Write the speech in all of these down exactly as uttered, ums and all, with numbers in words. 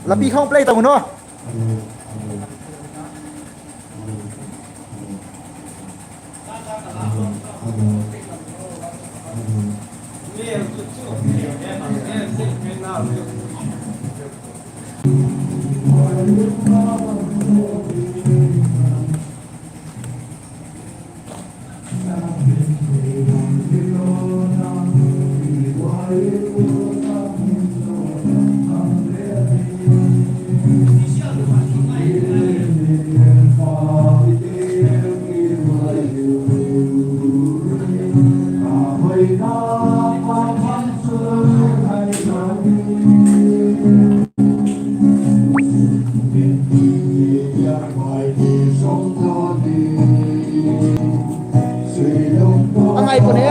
Lapi khawng play tang u no. A ngai pua ne.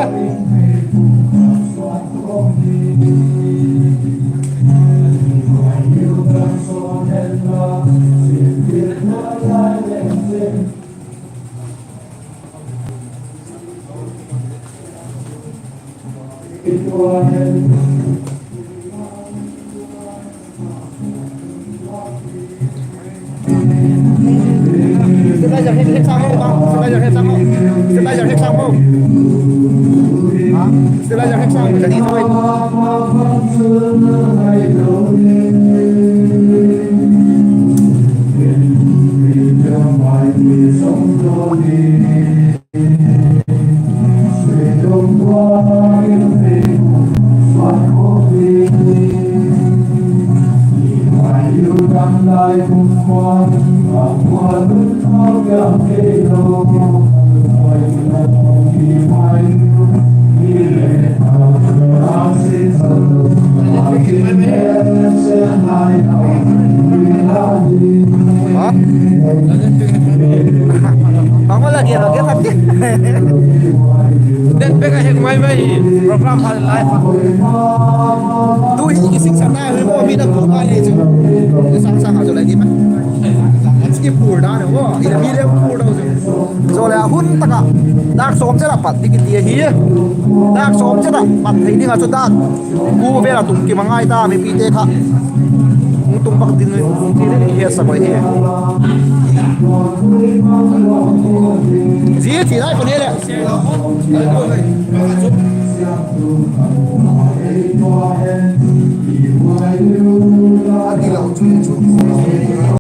Stabilizer hek, hek sâng ho, bang. Stabilizer hek sâng ho. Stabilizer hek sâng ho. Ha? Stabilizer hek sâng ho, jadi tu. Ha? Bang ma la kia, la kia tak ti. Den pek a hek mai mai program pha lai. Tu hi i sik sa na hi mo mi na ko mai chu. Sang sang a chu lai di ma. Chi pur da no. I mi le pur da chu. Zo le a hun tak a. Dak sawm chet a pat ding i ti ahi. Dak sawm chet a pat thei ding a chu dak. Ku vel a tung kim a ngai ta mipite kha. Hung tung bak ding ti le i he sa koi hi. Zia ti lai ko ni le. A ti lo chu chu.